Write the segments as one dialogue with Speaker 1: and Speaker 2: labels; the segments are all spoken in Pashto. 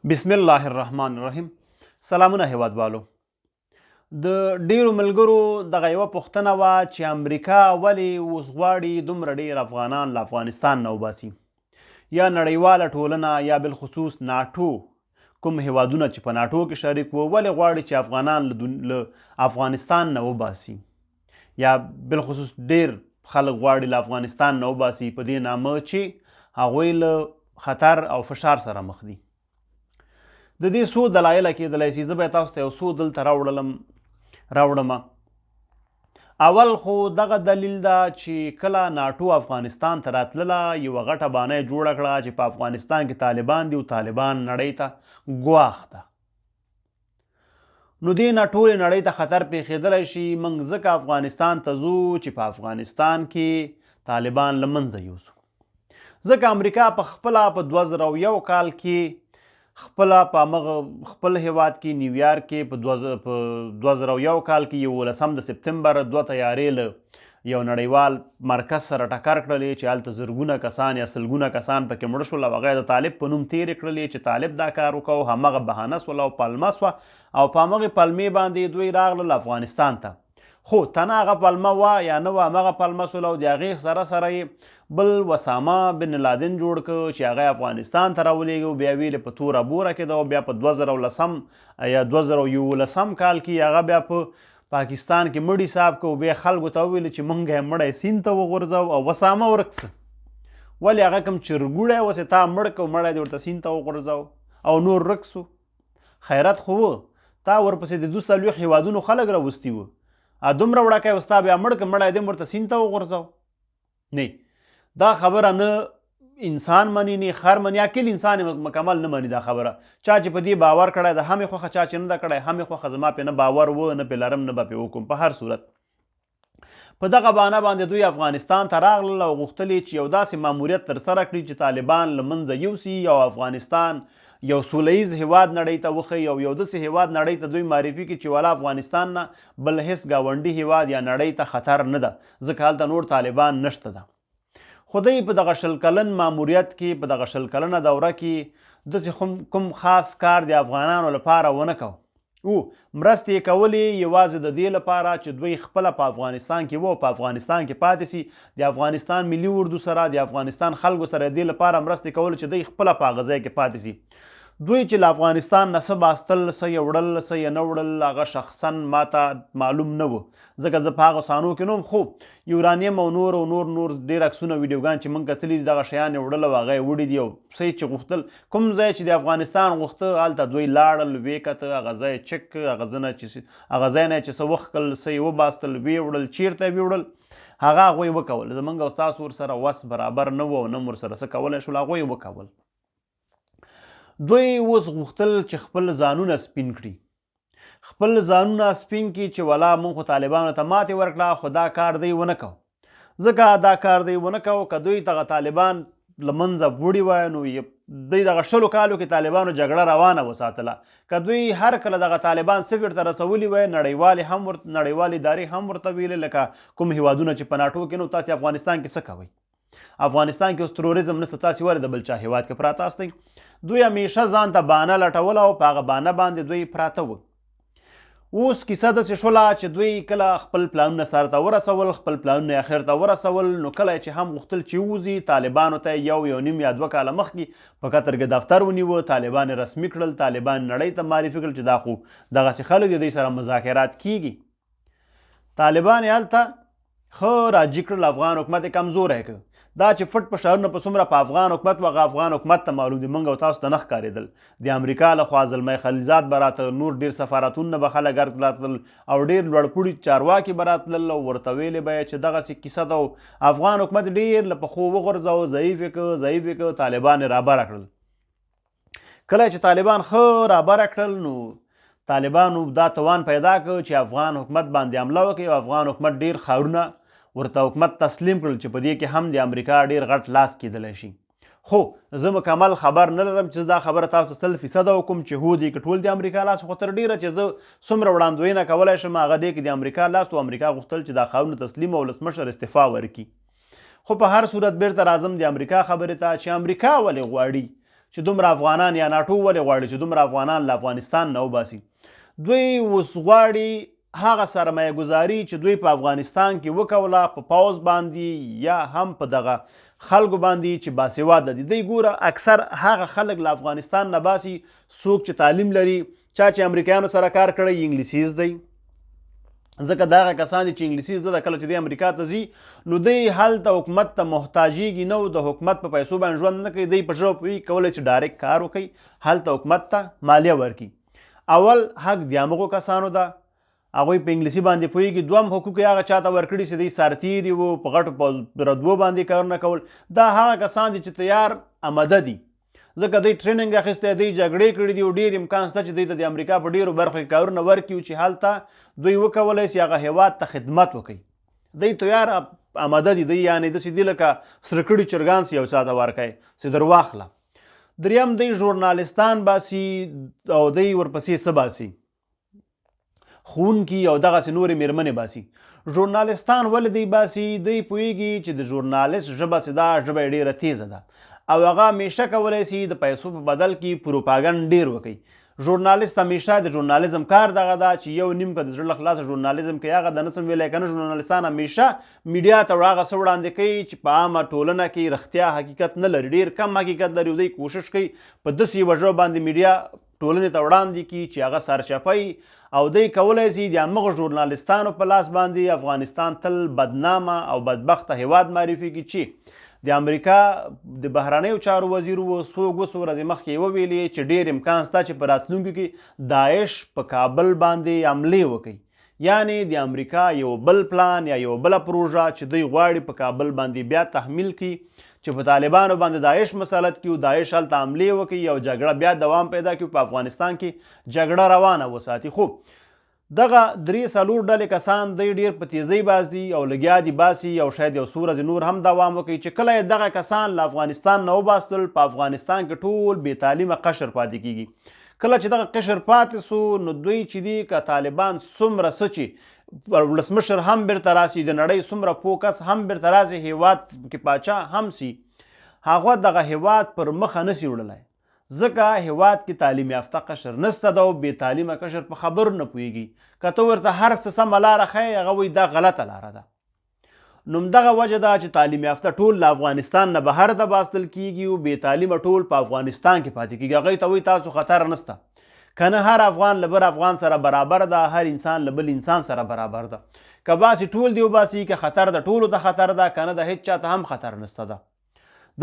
Speaker 1: بسم الله الرحمن الرحیم. سلامونه هیوادوالو. د ډیرو ملګرو دغه یوه پوښتنه وه چې امریکا ولې اوس غواړي دومره ډیر افغانان له افغانستان نه وباسي، یا نړیواله ټولنه یا بالخصوص ناټو کوم هیوادونه چې په ناټو کې شریک وو ولې غواړي چې افغانان له افغانستان نه وباسي، یا بالخصوص ډیر خلک غواړي له افغانستان نه وباسي په دې نامه چې هغوی له خطر او فشار سره مخ دي. د دې څو دلایل کېدلی شي، زه به تاسو ته یو څو دلته راوړم. اول خو دغه دلیل ده چې کله ناټو افغانستان ته راتلله یوه غټه بانه یې جوړه کړه چې په افغانستان کې طالبان دي او طالبان نړۍ ته ګواښ ده، نو دې نه ټولې نړۍ ته خطر پېښېدلی شي. موږ ځکه افغانستان ته ځو چې په افغانستان کې طالبان له منځه یوسو. ځکه امریکا په خپله په 2001 کال کې خپله په مغه خپل هیواد کې نیویارک کې په 2001 کال کې 11 د سپتمبر دوه طیارې له یو نړیوال مرکز سره ټکر کړلې چې هلته زرګونه کسان یا سلګونه کسان پکې مړه شول او هغه د طالب په نوم تېرې کړلې چې طالب دا کار وکړ، همغه بهانه سوله او پلمه سوه او په همغې پلمې باندې دوی راغلل افغانستان ته. خو تنه هغه پلمه وه یا نه وه، همغه پلمه سوله او د هغې سره سره یې بل وسامه بن لادن جوړ کړ چې هغه افغانستان ته راولېږه، بیا ویلې په توره بوره کې ده او بیا په 2010 یا 2011 کال کې هغه بیا په پاکستان کې مړی صاحب کو، بیا خلکو ته وویل چې مونږ یې مړی سیند ته وغورځو او وسامه ورک سه، ولې هغه کوم چرګوړی وسې تا مړ کو، مړی دې ورته سیند ته وغورځو او نور ورک سو. خیرت خو و، تا ورپسې د 42 هیوادونو خلک راوستي وو، دومره وړکی اوس تا بیا مړ که، مړی دې ورته سیند ته وغورځو. نه، دا خبره نه انسان مني نه خر مني، عاقل انسان مکمل نه مني دا خبره. چا چې په دې باور کړی ده هم یې خوښه، چا چې نه ده کړی هم یې خوښه، زما پې نه باور و نه پې لرم نه به پې وکړم. په هر صورت په دغه بانه باندې دوی افغانستان ته راغلل او غوښتل یې چې یو داسې ماموریت ترسره کړي چې طالبان له منځه یوسي او افغانستان یو سوله ییز هیواد نړۍ ته وښیي او یو داسې هیواد نړۍ ته دوی معرفي کړي چې والا افغانستان نه بل هیڅ ګاونډي هیواد یا نړۍ ته خطر نه ده، ځکه هلته نور طالبان نشته ده. خو دوی په دغه 20 کلن ماموریت کې په دغه 20 کلنه دوره کې داسې کوم خاص کار د افغانانو لپاره ونه کو او مرستې یې کولې یوازې د دې لپاره چې دوی خپله په افغانستان کې وو او په افغانستان کې پاتې سي، د افغانستان ملي اردو سره د افغانستان خلکو سره د دې لپاره مرستې کولې چې دوی خپله په هغه ځای کې پاتې سي. دوی چې له افغانستان نه څه باستل، څه یې وړل، څه یې نه وړل، هغه شخصا ماته معلوم نه و، ځکه زه په هغه سانو کې نه وم. خو یورانیم او نور او نور نور ډېر عکسونه ویډیوګان چې موږ کتلي دي دغه شیان یې وړل او هغه یې وړي دي او څه یې چې غوښتل، کوم ځای چې د افغانستان غوښته هلته دوی لاړل، ویې کته، هغه ځای چک کړ، هغه ځای نه یې چې څه وښکل، څه یې وباستل، ویې وړل، چېرته یې ویوړل هغه هغوی وکول. زموږ او ستاسو ورسره وس برابر نه و او نه مو ورسره څه کولی شول، هغوی وکول. دوی اوس غوښتل چې خپل ځانونه سپین کړي، خپل ځانونه سپین کړي چې ولا مونږ خو طالبانو ته ماتې ورکړه، خو دا کار دی ونه کو، ځکه دا کار دی ونه کو. که دوی دغه طالبان له منځه وړي وای نو دوی دغه 20 کالو کې طالبانو جګړه روانه وساتله، که دوی هر کله دغه طالبان صفر ته رسولي وای نړیوالې هم نړیوالې ادارې هم ورته ویلې لکه کوم هیوادونه چې په ناټو کې نو تاسې افغانستان کې څه کوئ، افغانستان کې اوس تروریزم نشته، تاسې ولې د بل چا هیواد کې پراته یاستئ؟ دوی همیشه ځان ته بانه لټوله او په هغه بانه باندې دوی پراته وو. اوس کیسه داسې شوله چې دوی کله خپل پلانونه سر ته ورسول، خپل پلانونه یې اخر ته ورسول، نو کله یې چې هم غوښتل چې ووځي طالبانو ته یو یو نیم یا 2 کاله مخکې په قطر کې دفتر ونیوه، طالبان یې رسمي کړل، طالبان نړۍ ته معرفي کړل چې دا خو دغسې خلک دي، دوی سره مذاکرات کیږي. طالبان یې هلته ښه راجي کړل، افغان حکومت یې کمزوری کړ. دا چې فټ فشارونه په څومره په افغان حکومت وه، هغه افغان حکومت ته معلوم دي، موږ او تاسو ته نه ښکارېدل. د امریکا له خوا زلمی خلیلزاد به راته، نور ډېر سفارتونه به خلک راتلل او ډېر لوړپوړي چارواکي به راتلل او ورته ویلې به یې چې دغسې کیسه ده. افغان حکومت ډېر له پښو وغورځاوه، ضعیف یې کړ، ضعیف یې کړ، طالبان یې رابره کړل. کله چې طالبان ښه رابره کړل نو طالبانو دا توان پیدا کړ چې افغان حکومت باندې حمله وکړي او افغان حکومت ډېر ښارونه ورته حکومت تسلیم کړل چې په دې کې هم د امریکا ډېر غټ لاس کېدلی شي. خو زه مکمل خبر نه لرم چې دا خبره تاسو 100% وکړم چې هو دې کې ټول د امریکا لاس، خو تر ډېره چې زه څومره وړاندوینه کولی شم هغه دې کې د امریکا لاس و. امریکا غوښتل چې دا ښارونه تسلیم او ولسمشر استعفا ورکړي. خو په هر صورت بیرته راځم د امریکا خبرې ته چې امریکا ولې غواړي چې دومره افغانان یا ناټو ولې غواړي چې دومره افغانان له افغانستان نه وباسي؟ دوی اوس غواړي هغه سرمایه ګذاري چې دوی په افغانستان کې وکوله په پوځ باندې یا هم په دغه خلکو باندې چې باسواده دي، دوی ګوره اکثر هغه خلک له افغانستان نه باسي څوک چې تعلیم لري، چا چې امریکایانو سره کار کړی، انګلیسي زده، ځکه دا هغه کسان دي چې انګلیسي زده ده. کله چې دوی امریکا ته ځي نو دوی هلته حکومت ته محتاجیږي نه، د حکومت په پیسو باندې ژوند نه کوي، دوی په ژبه پوهېږي، کولی چې ډایرکټ کار وکړي، هلته حکومت ته مالیه ورکړي. اول حق د همغو کسانو ده، هغوی په انګلیسي باندې پوهېږي. دوم حقوق یې هغه چاته ورکړي چې دوی سرتېري وو، په غټو رتبو باندې کارونه کول. دا هغه کسان دي چې تیار امده دي، ځکه دوی ټریننګ اخیستی، دوی جګړې کړي دي او ډېر امکان شته چې دوی ته د امریکا په ډېرو برخو کې کارونه ورکړي چې هلته دوی وکولی شي هغه هېواد ته خدمت وکړي. دوی تیار امده دي، دوی یعنې داسې دي لکه سره کړي چرګان چې یو چا ته ورکړي چې در واخله. دریم دوی ژورنالستان باسي او دوی ورپسې څه باسي، ښوونکي او دغسې نورې میرمنې باسي. ژورنالستان ولې دی باسي؟ دی پوهیږي چې د ژورنالست ژبه چې ده، ژبه یې ډېره تیزه ده او هغه همیشه کولی سي د پیسو په بدل کې پروپاګند ډېر وکړي. ژورنالست همیشه د ژورنالیزم کار دغه ده چې یو نیم که د زړه له خلاصه ژورنالیزم کوي هغه د نه سم ویلی که نه. ژورنالستان همیشه میډیا ته هغه څه وړاندې کوي چې په عامه ټولنه کې رښتیا حقیقت نه لري، ډېر کم حقیقت لري، او دوی کوشش کوي په داسې یوه ژبه باندې میډیا ټولنې ته وړاندې کړي چې هغه سرچپه وي، او دی کولای شي د همغو ژورنالستانو په لاس باندې افغانستان تل بدنامه او بدبخته هیواد معرفي کړي چې د امریکا د بهرنیو چارو وزیر و څو څو ورځې مخکې یې وویلې چې ډېر امکان شته چې په راتلونکي کې داعش په کابل باندې حملې وکړي. یعنې د امریکا یو بل پلان یا یو بله پروژه چې دوی غواړي په کابل باندې بیا تحمیل کړي چې په طالبانو باندې داعش مسلط کړي او داعش هلته حملې وکړي او جګړه بیا دوام پیدا کړي، په افغانستان کې جګړه روانه وساتي. خو دغه درې څلور ډلې کسان دوی ډیر په تیزۍ باز دي او لګیا دي باسي، او شاید یو څو ورځې نور هم دوام وکړي چې کله یې دغه کسان له افغانستان نه وباستل، په افغانستان کې ټول بې تعلیمه قشر پاتې کیږي. کله چې دغه قشر پاتې سو نو دوی چې دي، که طالبان څومره څه چې ولسمشر هم بیرته راسي، د نړۍ څومره پوه کس هم بیرته راسي، هیواد کې پاچا هم سي، هغه دغه هیواد پر مخه نسی وړلی، ځکه هیواد کې تعلیم یافته قشر نسته ده او بې تعلیمه قشر په خبرو نه پوهیږي. که ته ورته هر څه سمه لاره ښیې، هغه وایي دا غلطه لاره ده. نو همدغه وجه ده چې تعلیم یافته ټول له افغانستان نه بهر ته باستل کیږي او بې تعلیمه ټول په افغانستان کې پاتې کیږي. هغوی ته وایي تاسو خطر نسته، که نه هر افغان له بل افغان سره برابر ده، هر انسان له بل انسان سره برابر ده. که باسي ټول دی وباسي، که خطر ده ټولو ته خطر ده، که نه د هیڅ چا ته هم خطر نسته ده.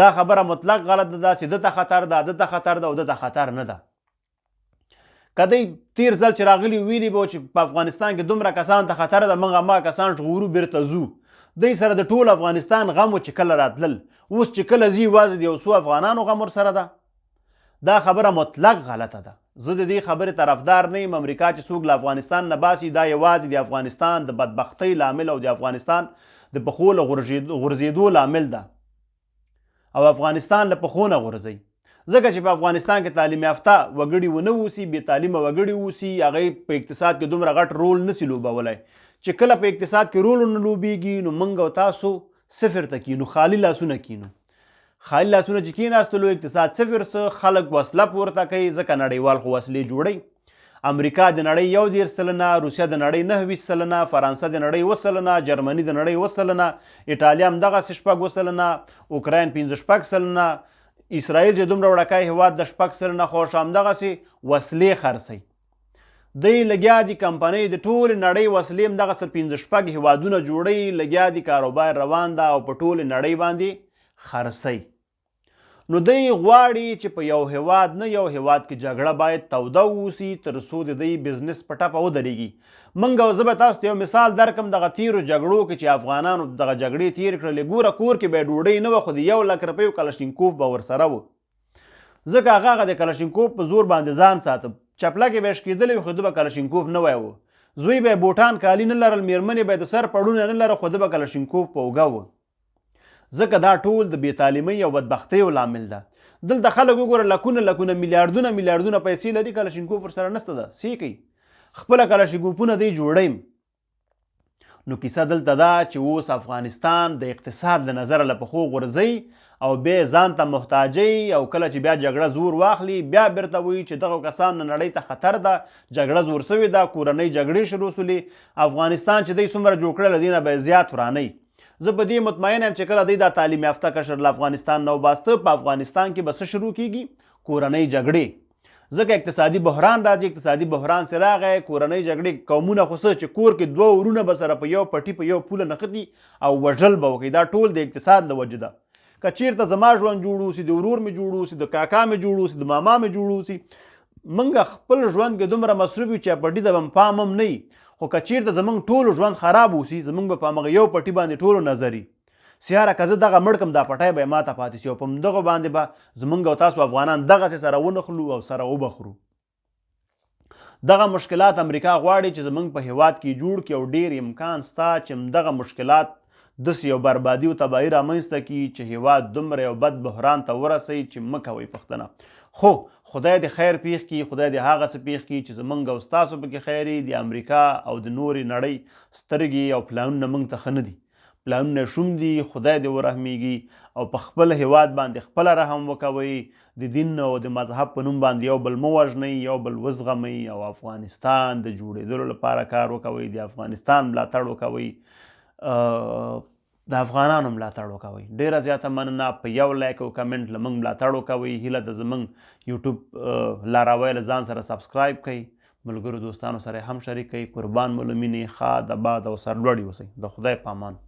Speaker 1: دا خبره مطلق غلط ده چې ده ته خطر ده، ده ته خطر ده او ده ته خطر نه ده. که دی تیر ځل چې راغلي ویلي به چې په افغانستان کې دومره کسان ته خطر ده، موږ هماغه کسان ژغورو بیرته ځو. دی سره د ټول افغانستان غم و چې کله راتلل، اوس چې کله ځي یوازې د یو څو افغانانو غم ورسره ده. دا خبره مطلق غلطه ده، زه د دې خبرې طرفدار نه یم. امریکا چې څوک له افغانستان نه باسي، دا یوازې د افغانستان د بدبختۍ لامل او د افغانستان د پښو له غورځېدو لامل ده او افغانستان له پښو نه غورځوي، ځکه چې په افغانستان کې تعلیم یافته وګړي ونه اوسي، بې تعلیمه وګړي اوسي، هغوی په اقتصاد کې دومره غټ رول نسی لوبولای. چې کله په اقتصاد کې رول نه لوبیږي نو موږ او تاسو صفر ته کینو، خالي لاسونه کینو. خالي لاسونه چې کیناستلو، اقتصاد صفر څه، خلک وسله پورته کوي، ځکه نړیوال خو وسلې جوړوي. امریکا د نړۍ 31%، روسیه د نړۍ 29%، فرانسه د نړۍ 7%، جرمني د نړۍ 7%، ایټالیا هم دغسې 6%، اوکراین 5 6%، اسرائیل چې دومره وړکی هیواد د 6% خو همدغسې وسلې خرڅوي. دی لګیا دي کمپنۍ د ټولې نړۍ وسلې هم دغسې پنځه شپږ هیوادونه جوړوي، لګیا دي کاروبار روان ده او په ټولې نړۍ باندې خرڅوي. نو دی غواړي چې په یو هیواد نه یو هیواد کې جګړه باید توده اوسي تر څو د دوی بزنس په ټپه ودرېږي. منګ او زه به تاسو ته یو مثال درکم. دغه تیرو جګړو کې چې افغانانو دغه جګړې تیر کړلې، ګوره کور کې به ډوډۍ نه وه خو د 1 لک روپیو کلشینکوف به ورسره و، ځکه هغه د کلشینکوف په زور باندې ځان ساته. چپلکې به یې شکېدلې وې خو ده به کلشینکوف نه وایه. زوی به یې بوټان کالي نه لرل، میرمنې به یې د سر پړونه نه لره خو ده به کلشینکوف په اوږه و، ځکه دا ټول د بې تعلیمۍ او بدبختیو لامل ده. دلته خلک وګوره، لکونه لکونه، میلیاردونه میلیاردونه پیسې لري، کلشینکوف ورسره نسته ده، څه کوي؟ خپله کلشینکوفونه دی جوړوي. نو کیسه دلته ده چې اوس افغانستان د اقتصاد له نظره له پښو غورځوي او بیا ځان ته محتاجوي او کله چې بیا جګړه زور واخلي بیا بیرته وایي چې دغو کسانو نړۍ ته خطر ده، جګړه زور سوې ده، کورنۍ جګړې شروع سولې، افغانستان چې دی څومره جوړ کړی له دې نه به یې زیات ورانوي. زه په دې مطمئن یم چې کله دی دا تعلیم یافته قشر له افغانستان نه وباسته په افغانستان کې به څه شروع کیږي؟ کورنۍ جګړې. ځکه اقتصادي بحران راځي، اقتصادي بحران چې راغی کورنۍ جګړې، قومونه خو څه چې کور کې دوه ورونه به سره په یو پټي په یو پوله نښتي او وژل به وکړي، دا ټول د اقتصاد له وجې ده. که چیرته زما ژوند جوړ اوسي، د ورور مې جوړ اوسي، د کاکا مې جوړ اوسي، د ماما مې جوړ اوسي، موږ خپل ژوند کې دومره مصروف یو چې پټي ته به پام هم نه وي، خو که چیرته زموږ ټولو ژوند خراب اوسي، زموږ به په همغه یو پټي باندې ټولو نظر وي. سیاره که زه دغه مړ کړم دا پټی به یې ماته پاتې سي او په همدغو باندې به زمونږ او تاسو افغانان دغسې سره ونښلو او سره وبخورو. دغه مشکلات امریکا غواړي چې زمونږ په هیواد کې جوړ کړي او ډیر امکان سته چې همدغه مشکلات داسې یو بربادي او تباهي رامنځته کړي چې هیواد دومره یو بد بحران ته ورسوي چې مه کوئ پوښتنه. خو خدای دې خیر پیښ کړي، خدای دې هغه څه پیښ کړي چې زمونږ او ستاسو پکې خیر وي. د امریکا او د نورې نړۍ سترګې او پلانونه مونږ ته ښه نه دي. پلانونه شوم دي، خدای دې ورحمیږي او په خپل هیواد باندې خپله رحم وکوئ، د دین او د مذهب په نوم باندې یو بل مه وژنئ، یو بل وزغمئ او افغانستان د جوړېدلو لپاره کار وکوئ، د افغانستان ملاتړ وکوئ، د افغانانو ملاتړ وکوئ. ډیره زیاته مننه، په یو لایک او کمنټ له موږ ملاتړ وکوئ. هیله ده زموږ یوټیوب لاروی له ځان سره سبسکرایب کړئ، ملګرو دوستانو سره هم شریک کړئ. قربان مو له مینې، ښاد، اباد او سرلوړي اوسئ. د خدای په امان.